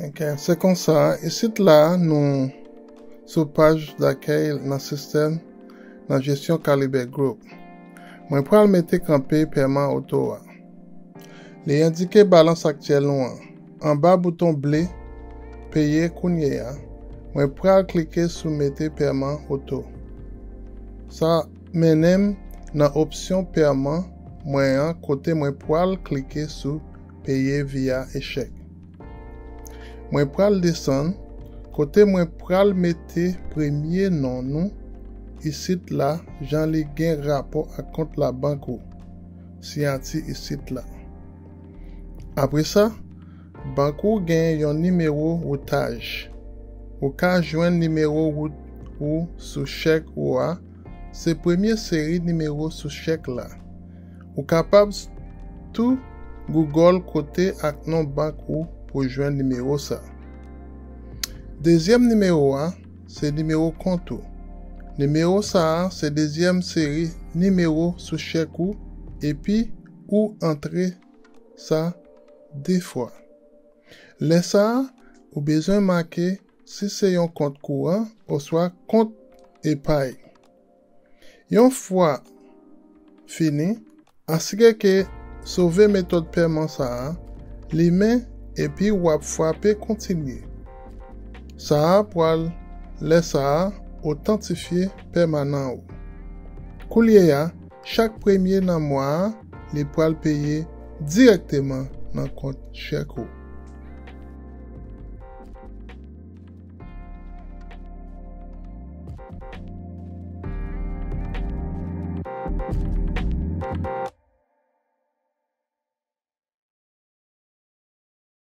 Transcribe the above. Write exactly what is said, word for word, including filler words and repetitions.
Ok, se konsa, isit la, nou sou paj dakèy nan sistèm nan jesyon Calibre Group. Mwen pral mete kanpe pèman oto a. Li endike balans aktyèl nou an. Anba bouton ble, peye kounye a, mwen pral klike sou mete pèman oto. Sa mennen m nan opsyon pèman mwen an kote mwen pral klike sou peye via echèk. Mwen pral desann kote mwen pral mete premye non nou isit la jan li gen rapò ak kont labank ou. Siyati isit la. Apre sa, bank ou gen yon nimewo woutaj. Ou ka jwenn nimewo wout ou sou chèk ou a, se premye seri nimewo sou chèk la. Ou kapab tou Google kote ak non bank ou pou jwenn nimewo sa. Dezyèm nimewo a, se nimewo kont ou. Nimewo sa a se dezyèm seri nimewo sou chèk ou, epi ou antre sa de fwa. Lè sa a, ou bezwen make si se yon kont kouran oswa kont epay. Yon fwa fini, asire ke sove metòd pèman sa a, limen epi w ap frape kontinye. Sa a pral lè sa a otantifye pèman ou. Koulye a, chak premye nan mwa a, li pral peye dirèkteman nan kont chèk ou.